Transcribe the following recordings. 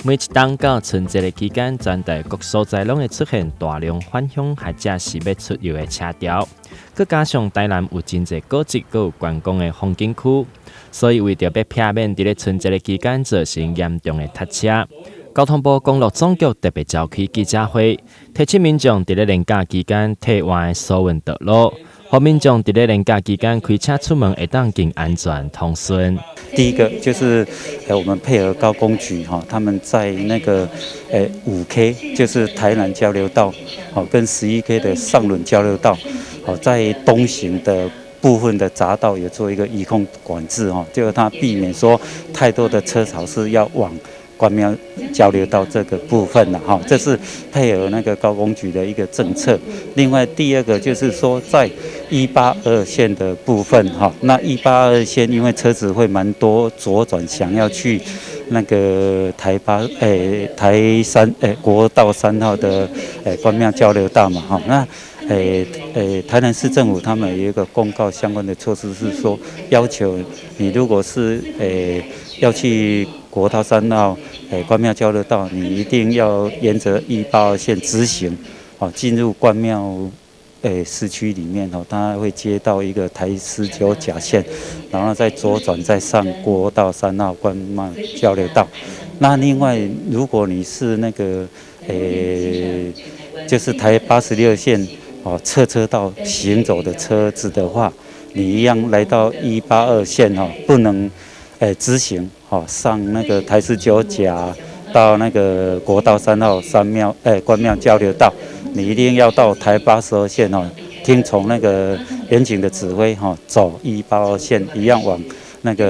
每一冬到春節的期間，全台各所在攏會出現大量返鄉或者是欲出遊的車潮。閣加上台南有真濟古蹟，閣有觀光的風景區，所以為著欲避免佇咧春節的期間造成嚴重的塞車，交通部公路總局特別召開記者會，提醒民眾佇咧連假期間替換的疏運道路，予民眾佇咧連假期間開車出門會當更安全通順。第一個就是，我們配合高公局哈，他們在那個5K，就是台南交流道，好跟11K 的上崙交流道，好在東行的部分的匝道也做一個移空管制哈，就是它避免說太多的車潮是要往關廟交流道這個部分了哈，這是配合那個高公局的一個政策。另外第二個就是說，在182線的部分哈，那一八二線因為車子會蠻多左轉，想要去那個台八台三國道3號的關廟交流道嘛哈，那台南市政府他們有一個公告相關的措施是說，要求你如果是要去國道三號關廟交流道，你一定要沿着182線直行，哦進入關廟市區裡面哦，它會接到一個台19甲線，然後再左轉再上國道三號關廟交流道。那另外，如果你是那個就是台86線哦側車道行走的車子的話，你一樣來到一八二線哦，不能直行哦上那個台十九甲到那個國道三號三廟關廟交流道，你一定要到台82線哦，聽從那個員警的指揮哈，走一八二線一樣往那個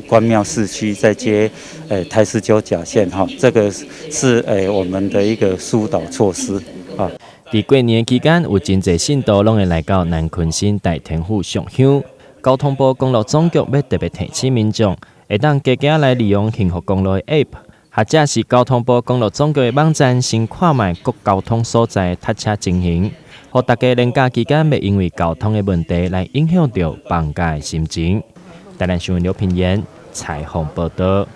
關廟市區再接台十九甲線哈，這個是我們的一個疏導措施啊。佇過年期間，有真濟信徒攏會來到南鯤鯓大天府上香。交通部公路總局欲特別提醒民眾，會當加加來利用幸福公路的 App，或者是交通部公路總局的網站，先看覓各交通所在塞車情形，予大家連假期間袂因為交通的問題來影響著放假的心情。台南新聞劉品言採訪報道。